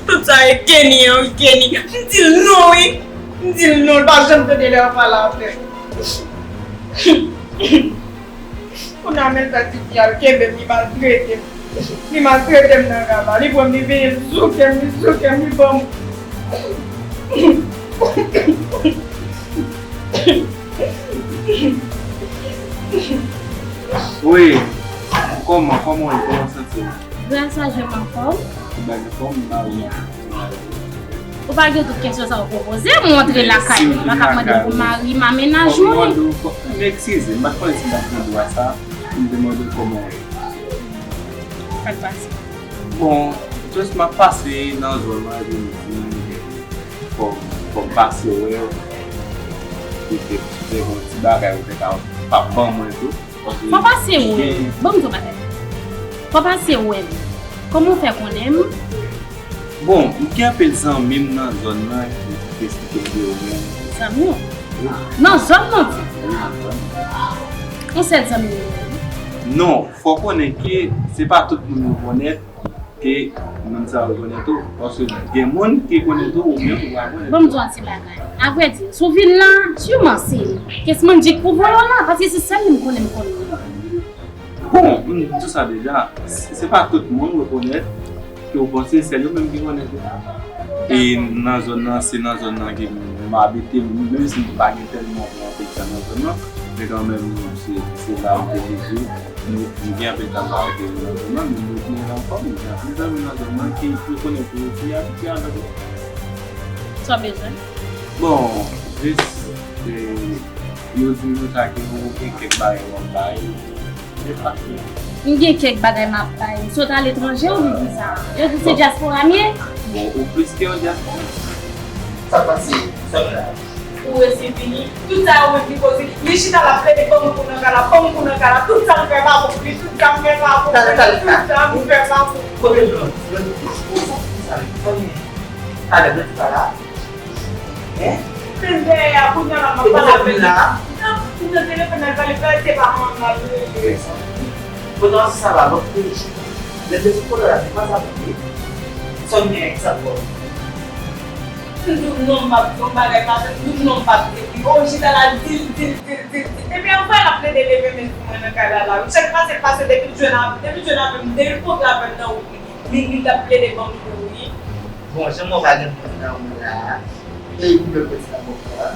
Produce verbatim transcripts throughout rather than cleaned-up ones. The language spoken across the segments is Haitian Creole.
Tout sa e Kenny an, wi, Kenny. M di l non, wi. M di l non, l pa janm tande lè yo pale avè l. Kounye a men l fè ti fi a, l kenbe m, li maltrete m. Li maltrete m nan kay la. Li pran m, li benyen m, li souke m, li souke m, li ban m. Wi, kòman, kòman w ye? Kòman w santi w? Gras a Dye, m anfòm. Ou bay anfòm, m ba ou. Ou pa gen tout kesyon sa w poze m, ou antre lakay mwen, ou pa ka mande m pou mari m a mennaj mwen. Mwen eskize, m pa t konnen si m t ap gen dwa sa, pou m te mande w kòman w ye. Sa k pase? Bon, just m ap pase nan zòn nan, epi m di, fò, fò m pase wè w, petèt si w te gen yon ti bagay ou te ka pa ban mwen tou. Fò pase wè m. Ban m di w bagay. Fò pase wè m. Kòman w fè konnen m? Bon, m gen anpil zanmi m nan zòn nan ki te esplike m de ou menm. Zanmi w? Wi. Nan zòn nan, di? Wi, nan zòn nan. Yon sèl zanmi w menm? Non, fò w konnen ke se pa tout moun yo konèt, ke moun sa yo konnen tou. Paske gen moun ki konnen tou, ou menm ou pa konnen. Ban m di w yon ti bagay. Avrèdi, si w vin la, siman se kesmanjik pou voye w la, paske se sèl li m konnen, m konnen. Bon, m di w sa deja, se, se pa tout moun rekonèt ke w panse sèl yo menm ki konnen tou. E nan zòn nan, se nan zòn nan ke m abite, menm si m pa gen tèlman anpil tan nan zòn nan, men kanmenm, se, se la m te leve. Nou, nou gen anpil tan pa rete nan zòn nan, men nou, nou anfòm, nou gen anpil zanmi nan zòn nan ki, ki konnen pou yo, ki abitye avèk nou. Sa w bezwen? Bon, jis, e, yo di m konsa ke ou gen kèk bagay w ap bay, men pa ke. M gen kèk bagay m ap bay. M sot aletranje ou vin di sa? Yo di se dyaspora m ye? Bon, ou plis ke yon dyaspora. Sa pase, sa la. Ou resi vini. Tout sa yo menm ki koze. Li chita la plede ban m kou nan kay la, ban m kou nan kay la. Tout sa m fè pa bon pou li, tout sa m fè pa bon pou li, tout sa m fè pa bon pou li. Kote Blond? Blond, kote sa li? Kote? Talè Blond pa la. Hein? Men dèyè a, kounye a la, m ap pale avè l. Nan telefòn nan, l pale, se pa manman l rele. Kote sa va, bon, tou. Lè te sou kote la, se pa sa pou li. Sa w gen egzanp? M di w non, m p ap di yon bagay, m di w non, m p ap di li. O, chita la, di l, di l, di l, di l, di l. Depi anvan l ap plede leve men sou mwen nan kay la, la. Sa k pase, pase depi l jwenn avè m, depi l jwenn avè m, depi l kontre avè m nan wout li, li, li t ap plede ban m kou, wi. Bon, jan mwen pa gen moun nan wout la, e pou yo pèdi nan wout la.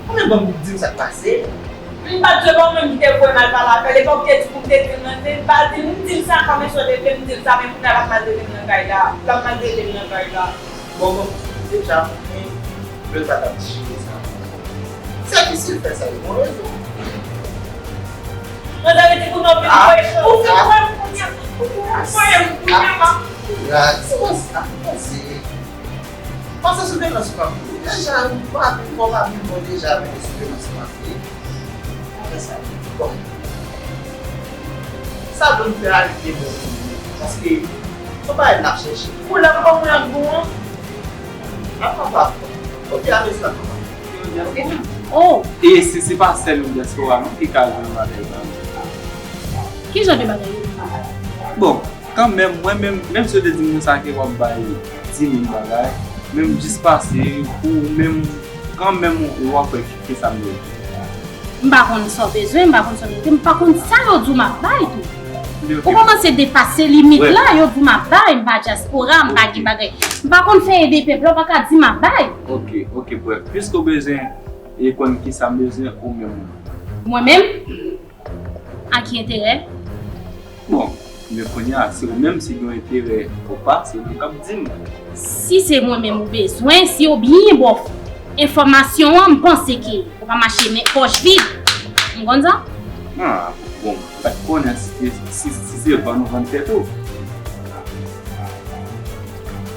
Ou menm ban m di m sa k pase. M pa t dwe ban mwen ki te voye m al pale avè l, e pa w ki te di pou m te di l nan, te pa di l, m di l sa kòm e sòt epi m di l sa, men kounye a l ap maltrete m nan kay la, l ap maltrete m nan kay la. Bon, bon, deja, men, lè sa t ap chire sa. Sèvis li fè sa, li gon rezon. Mwen ta rete kounye a, ou vin voye, ou vin voye m kounye a, ou vin voye m kounye a, m ap. Gras, gras, gras. Pase souvènans ou pa pou deja, ou pa vin, ou pa vin bon deja avèk souvènans ou pa pou. Apre sa, bon. Sa bon fè a rete bon. Paske, se yon bagay n ap chèche. Pou lè m pa mwen ak bon an, ap pa pa. Ok, apre sa, ok. Oh! E se, se pa sèl yon dyaspora non ki ka jwenn yon bagay sa. Ki jan de bagay yo? Bon, kanmenm, mwen menm, menm si yo te di m konsa ke w ap bay di mil bagay, menm jis pase, ou menm, kanmenm, w ap wè ki, ki sa m bezwen. M pa konn sa w bezwen, m pa konn sa w mete, m pa konn sa yo di w m ap bay tou. Ou kòmanse depase limit la, yo di w m ap bay, m pa dyaspora, m pa gen bagay. M pa konn fè ede pèp la, w pa ka di m ap bay. Ok, ok, brèf. Piske w bezwen e konn ki sa m bezwen, ou menm. Mwen menm? A ki enterè? Bon, men kounye a, se ou menm si gen enterè ou pa, se ou menm k ap di m. Si se mwen menm ou bezwen, si yo byen ba w enfòmasyon an, m panse ke ou pa mache men pòch vid. M konn sa? Ah, bon, m pa t konnen si, si, si se vann ou vann tèt ou.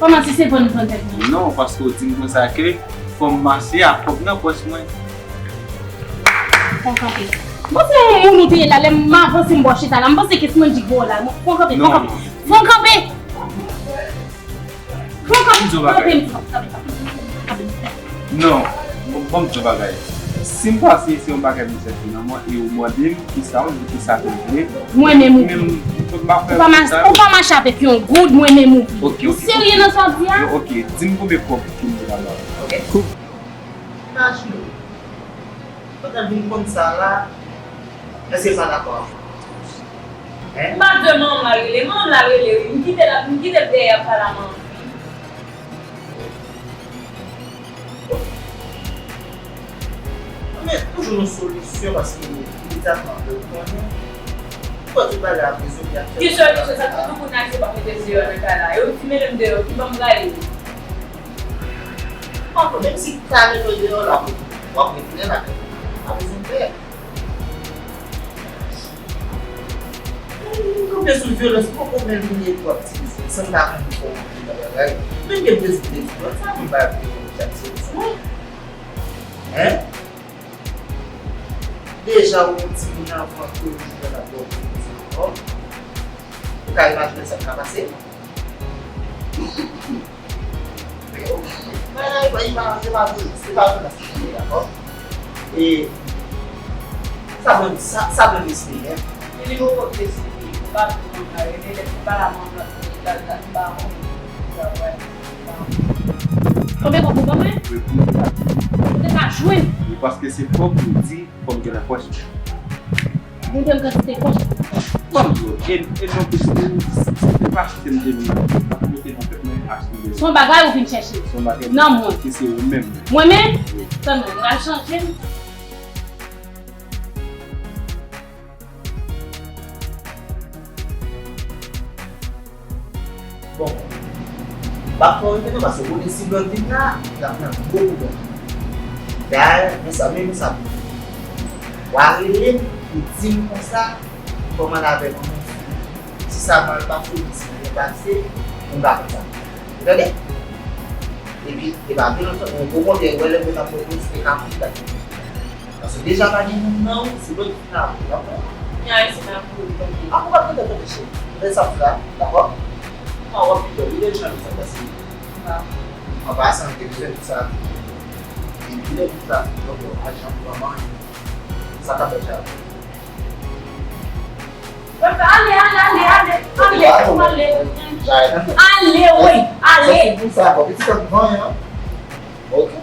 Kòman si se vann ou vann tèt mwen? Non, paske ou di m konsa ke fò m mache ak kòb nan pòch mwen. Fon kanpe. Bon, se yon moun ou te ye la, lè m avanse m bò chita la, m panse ke se mwen ki gwo la. Fon kanpe, fon kanpe. Fon kanpe. Fon kanpe. Kanpe, m di w kanpe, kanpe, kanpe. Non, bon, bon, m di w bagay. Si m pase, se yon bagay m chèche nan mwen, e ou mande m kisa, ou di kisa ke m vle. Mwen menm ou vle. Ou pa mache avèk yon goud, mwen menm ou vle. Ou serye nan sa w di a? Ok, di m konbyen kòb ke m vle la. Ok. Imajine w, pandan l vin konn sa la, èske l pa dakò avè w? Hein? M pa t vle manman m la rele. Manman m la rele, wi. M kite l, m kite l dèyè ap pale a manman m. Men toujou yon solisyon, paske imedyatman apre ou konnen, ou wè tout bagay ap rezoud, y ap fè. Ki solisyon? Sa tout moun ap fè, pa mete m deyò nan kay la. Yo di mennen m deyò, ki bò m prale? Bon, menm si kay la deyò la, w ap retounen lakay ou. Pa bezwen pè. Ou kanpe sou vyolans, ou poko menm vini epi w ap itilize l san m ta konn ou fè yon anpil bagay. Menm gen bezwen de vyolans, sa menm pa ap gen chak semèn. Hein? Deja ou yon timoun anvan ke ou jwenn ap bò pou ankò. Ou ka imajine sa k ka pase? Men, ok. Men, men, men, se pa, se pa vre, se pa vre, dakò? E sa ban, sa, sa ban m espere. Li poko vle espere, li pa vle manman rele, lè li pa la manman la, la, la, li pa konn, li pa wè, li pa konn. Konbyen kòb ou ban mwen? Wi, pou mwen. Ou te ka jwenn. Wi, paske se fòk ou di, fò m gen nan pòch. Montre m kantite pòch. Ban m di w, e, e non, paske si se pa achte m te vin, m ap monte nan tèt mwen, achte m. Se yon bagay ou vin chèche. Se yon bagay nan mwen. Ke se ou menm. Mwen menm? Wi. Tann mwen, m pral chanje m. Bon, m p ap fè w rete non, paske w konnen si Blondine la, l ap nan gwo pwoblèm. Dayè, men sa, men, men sa pou w. W a rele m, ou di m konsa, kòman l avè manman m, si sa mal pase, si byen pase, m pa konn sa. Ou tande? Epi, e pa byen lontan, non, okontrè, w wè lè mwen t ap mwen, se te ka konn dat. Paske deja pa gen moun nan ou, se lòt ki nan ou, dakò? Ni a ese nan ou, tande. Akou pa tande, tande, cheri. Tande sa m di la, dakò? Mwen w ap pi bèl, ou deja nou sa pase. An pasan, te bezwen di sa. Epi lè di sa, donk, ajan pou manman, sa ka fè sa. Ale, ale, ale, ale, ale, ale, ale, ale, wi, ale. Sa se pou sa, bon, pitit an vanyan. Ok.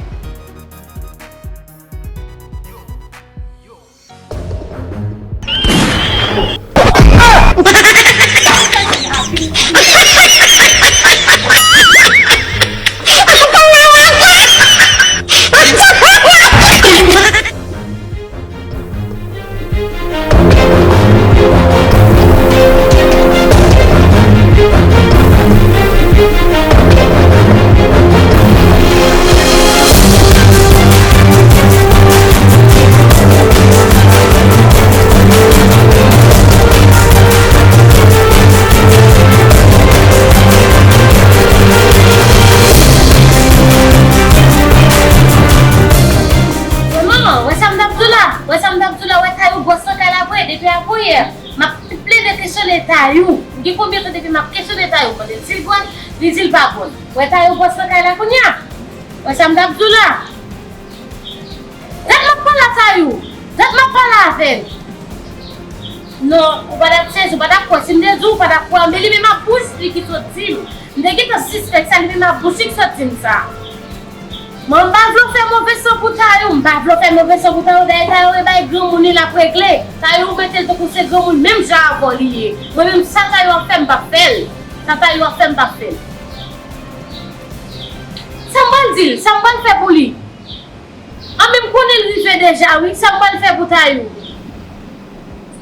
Manman, wè sa m t ap di w la? Wè sa m t ap di w la? Wè Tayou gwòs nan kay la vre, depi avanyè. M ap plede kesyone Tayou. Gen konbyen tan depi m ap kesyone Tayou, m mande l si l gwòs, li di l pa gwòs. Wè Tayou gwòs nan kay la kounye a. Wè sa m t ap di w la? Dat m ap pale a Tayou. Dat m ap pale avè l. Non, ou pa t ap sezi, ou pa t ap kwè. Si m te di w, ou pa t ap kwè. Men li menm ak bouch li ki sot di m. M te gentan sispèk sa, li menm ak bouch li ki sot di m sa. Mwen, m pa vle w fè move san pou Tayou, m pa vle w fè move san pou Tayou, dayè Tayou e bay granmoun li l ap regle. Tayou mete l tankou se granmoun menm jan avè w li ye. Mwen menm, sa Tayou ap fè, m p ap fè l. Sa Tayou ap fè, m p ap fè l. Sa m pral di l, sa m pral fè pou li. An, men m konnen l rive deja, wi, sa m pral fè pou Tayou.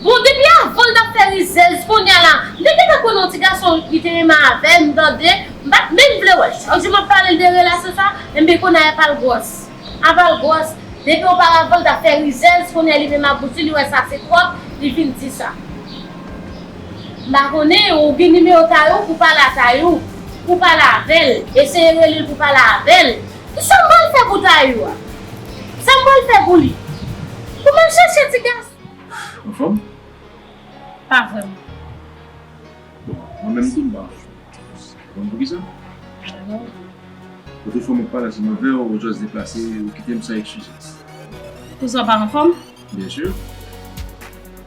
Bon, depi avan l t ap fè rizèz, kounye a la, m te gentan konnen yon ti gason ki te renmen avè l, m tande, m pa t menm vle wè l. Chak jou m ap pale l de relasyon sa, enben kounye a apa l gwòs. Apa l gwòs. Depi oparavan l t ap fè rizèz, kounye a li menm ak bouch li, li wè sa se twòp, li vin di sa. M pa konnen, ou gen nimewo Tayou, pou pale a Tayou, pou pale avè l, eseye rele l pou pale avè l. Sa m pral fè pou Tayou a? Sa m pral fè pou li? Pou m al chèche ti gason. Anfòm? Pa vrèman. Bon, mwen menm tou m pa anfòm. Ou konn poukisa? Non. Lòt fwa m ap pale ansanm avè w, ou just deplase, ou kite m san eskize. Kouzen w pa anfòm? Byen si.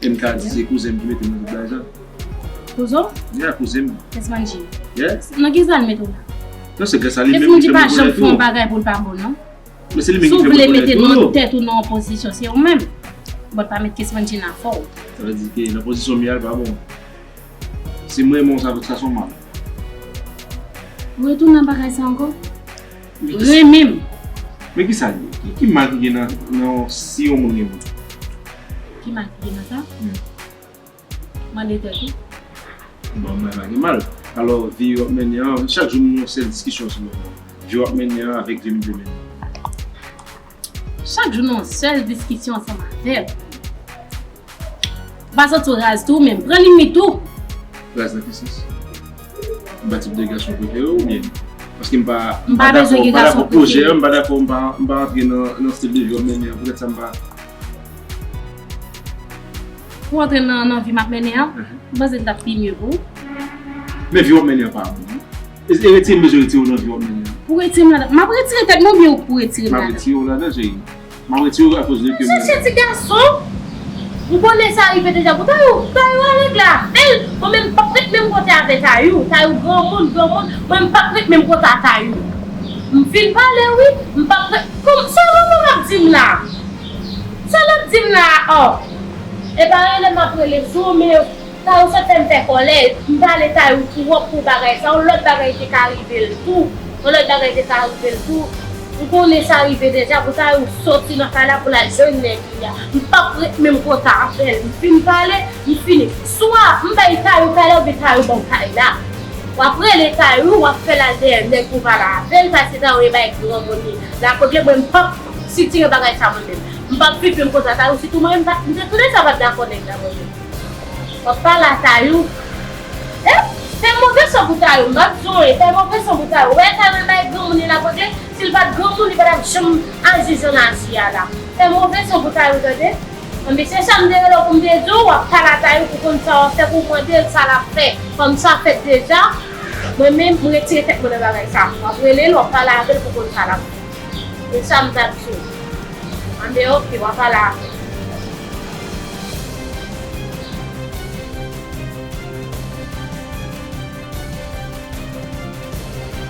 E m ka di se kouzen m ki mete m nan tout bagay sa. Kouzen w? Yeah, kouzen m. Kesmanji. Yeah. Nan ki sa l mete w la? Non, se grasa li menm Kesmanji ki fè pa m janm rekonèt fè yon ou. Bagay pou l pa bon, non. Men se li menm Si ki w fè m vle mete rekonèt nan ou. Tèt ou nan yon pozisyon, se ou menm. But pa met Kesmanji nan fò w. Sa vle di ke nan pozisyon m ye a, l pa bon. Si m renmen w, sa, sa se yon mal. Retounen nan bagay sa ankò. Men ki- Renmen m. Men ki sa l ye? Ki, ki mal ki gen nan, nan si yon moun renmen w? Ki mal ki gen nan sa? Hmm. Mande tèt ou. Bon, mwen pa gen mal. Alò, vi w ap mennen an, chak jou m yon sèl diskisyon sou mwen. Vi w ap mennen an avèk vi m vle mennen. Chak jou nou yon sèl diskisyon ansanm avè l. Ou pa santi w raz tou, men pran limit ou. Raz nan ki sans? M pa tip de gason prefere w oubyen? Paske m pa, M pa bezwen gen gason pwojè, prefere. M pa dakò, m pa, m pa antre nan, nan stil de vi w ap mennen an. Poutèt sa m pa. Pou antre nan, nan vi m ap mennen an, Mhm. m panse l t ap pi mye pou ou. Men vi w ap mennen an pa bon. E, e retire m bezwen retire w nan vi w ap mennen an. Pou retire m ladan. M ap retire tèt mwen oubyen ou pou retire m M ap ladan? Retire w ladan, cheri. M ap retire w akoz de ke m. Chèche ti gason. M konnen sa rive deja pou Tayou. Tayou a regle avè l. Mwen menm m p ap ret menm kote avè Tayou. Tayou granmoun, granmoun. Mwen m p ap ret menm kote a Tayou. M fin pale wi. M p ap ret. Kòm sa manman m ap di m la. Sa l ap di m la a, oh. E pa rele m ap rele sou, men Tayou sot fè m fè kòlè. M pale Tayou twòp pou bagay sa. Yon lòt bagay te ka rive l tou. Yon lòt bagay te ka rive l tou. M konnen sa rive deja pou Tayou soti nan kay la pou l al jwenn nèg li a. M p ap ret menm kote avè l. M fin pale, m fini. Swa m bay Tayou kay la oubyen Tayou ban m kay la. W ap rele Tayou, w ap fè l al dèyè nèg pou pale avè l, paske Tayou e bay granmoun li. Lakote mwen m p ap sitire bagay sa mwen menm. M p ap viv menm konsa Tayou, sitou mwen menm m te tounen sa pa t dakò nèg la mwen menm. W ap pale a Tayou. E, fè move san pou Tayou, m p ap di w anyen, fè move san pou Tayou. Wè Tayou e bay granmoun li lakote, si l pa t granmoun li pa t ap janm aji jan l aji a la. Fè move san pou Tayou tande. Anben se sa m te rele w pou m te di w, w ap pale a Tayou pou konn sa w ap fè pou w mande l sa l ap fè. Kòm sa fèt deja, mwen menm m retire tèt mwen nan bagay sa. W ap rele l, w ap pale avè l pou konn sa l ap fè. E sa m t ap di w. Anben oke, w ap pale avè l.